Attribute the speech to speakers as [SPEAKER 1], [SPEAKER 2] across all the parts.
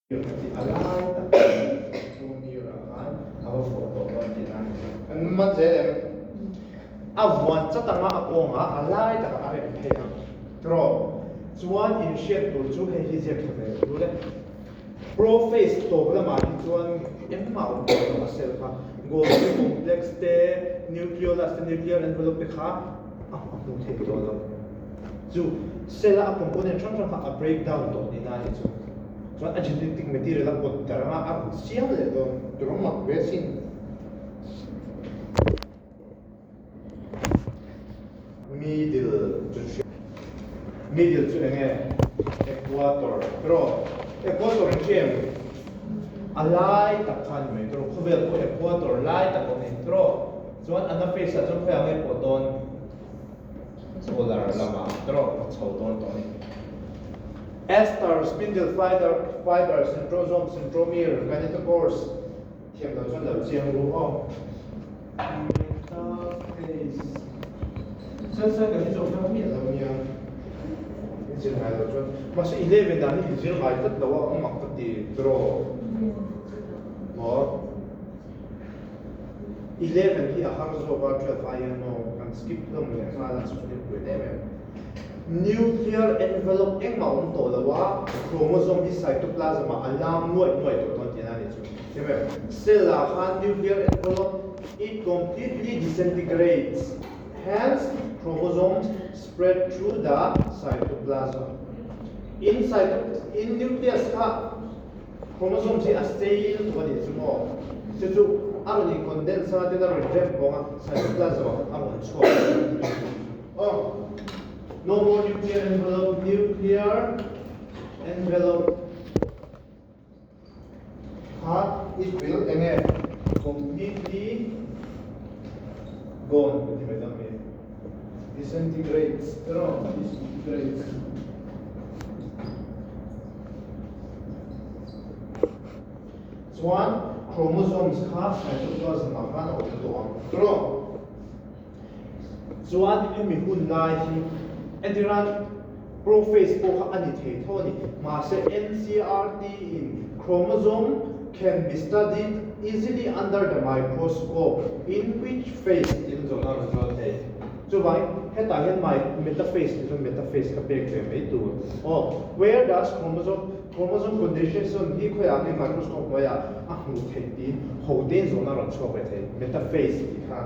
[SPEAKER 1] A lai tak centromere ah khan a va vuah tawh dawn tih a ni. Kan man zel em? A vuan chat anga a kawngah a lai takah a rem phei ang. Tiraw? Chuan inhriat tur chu hei hi ziak tha ve ru le. Prophase tawp lamah hi chuan engmah awm tawh lo a cell kha. Golgi complex te, nucleolus te, nuclear envelope te kha a hmuh theih tawh lo. Chu cell a a component hrang hrang kha a break down tawh nihna a nih chu. Chuan a genetic material a pawt darh anga a rawn siam leh dawn tur a mak ve asin. Middle chu hria. Middle chu enge? Equator. Tiraw? Equator in hria em? A lai tak kha a ni mai tiraw? Khawvel pawh equator lai tak a awm a ni tiraw? Chuan anaphase ah chuan khawiah nge pawh dawn? Solar lamah erawh a chho dawn tawh a ni. Aster, spindle fiber, fiber, centrosome, centromere, kinetochores thiam loh chuan lo chiang ru aw. Metaphase. Cell cycle hi chu a hmang miah lo nia. In zir ngai loh chuan. Mahse 11 dan hi in zir ngai tlat lo a, a mak ka ti tiraw. Maw? 11 hi a har zawk a, 12 ai hian maw kan skip hlawm leh nghal a, chu chu pui em em. Nuclear envelope engmah awm tawh lo a, chromosome hi cytoplasm ah a lam nuaih nuaih tawh dawn tihna a nih chu. Thiam em? Cell ah khan nuclear envelope it completely disintegrates, hence chromosomes spread through the cytoplasm. In cyto in nucleus kha Chromosomes hi a sei lutuk a nih chu maw? Chu chu a rawn in condense a tin a rawn rem pawng a, cytoplasm ah a rawn chhuak a nih chu. Aw, no more nuclear envelope, nuclear envelope kha it will enge completely gone ka ti mai dawn mi. Disintegrates erawh disintegrates. Chuan chromosomes kha cytoplasm ah khan a awm tawh ang tawh. Chuan hemi hun lai hi entirnan prophase pawh kha a ni thei tho a ni. Mahse NCERT in chromosome can be studied easily under the microscope in which phase tin zawhna a rawn zual thei. Chuvangin hetah hian my metaphase tih chuan metaphase ka pek ve mai tur. Aw, where does chromosome chromosome condensation hi khawiah nge microscope hnuaiah a hmuh theih tiin ho tein zawhna a rawn chhuak ve thei. Metaphase tih kha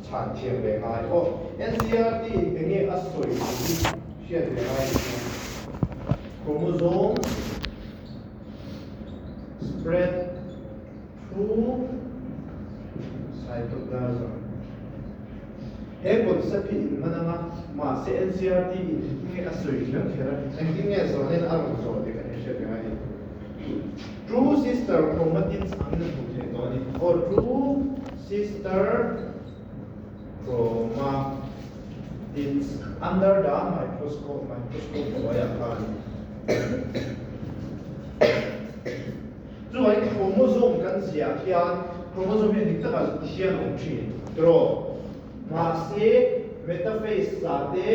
[SPEAKER 1] chhan thiam ve ngai. Aw, NCERT in enge a sawi tih hi hriat ve ngai ni chuan chromosome spread through cytoplasm. He concept hi in hman anga, mahse NCERT in engtin nge a sawi kher kher a, engtin nge zawhna a rawn zawh tih kan inhriat reng a ni. True sister chromatids angin a hmuh theih tawh a ni. Aw, true sister chromatids under the microscope, microscope hnuaiah khan. Chuvangin chromosome kan ziah hian chromosome hi a dik takah thian a awm thin tiraw? Mahse metaphase sa te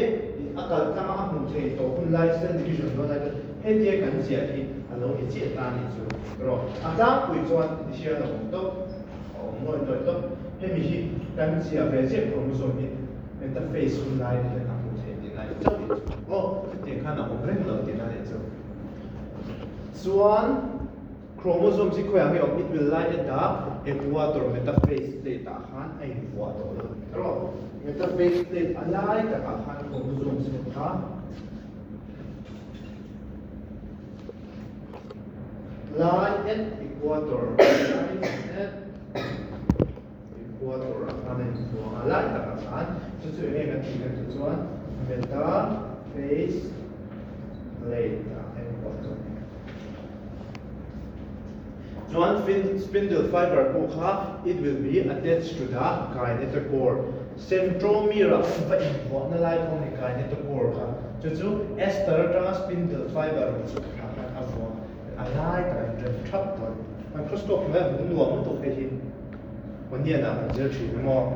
[SPEAKER 1] a kal tlanga a hmuh theih tawh hun lai cell division dawn lai chuan hetia kan ziah hi a lo ni chiah ta a nih chu tiraw? A tlangpui chuan thian a awm tawp, a awm nuai nuai tawp. Hemi hi kan ziah ve ziah chromosome hi metaphase hun lai te hian a hmuh theih tihna a ni chauh nih chu. Aw, chutiang khan a awm reng lo tihna a nih chu. Chuan chromosomes hi khawiah nge awm? It will lie at the equator metaphase plate ah khan a invuah tawh lo erawh metaphase plate a lai takah khan chromosomes ho kha lie at equator lie at equator ah khan a invuah a lai takah khan chu chu enge kan tih kan tih chuan metaphase plate ah a invuah tawh. Chuan spindle fiber pawh kha it will be attached to the kinetochore. Centromere ah khan va invuahna lai kha awm a ni kinetochore kha. Chu chu ester atanga spindle fiber rawn chhuk thla khan a vuah a lai takah a inrem thap dawn. Microscope hnuaiah hmu nuam lutuk hei hi onion ah kan zir thin emaw.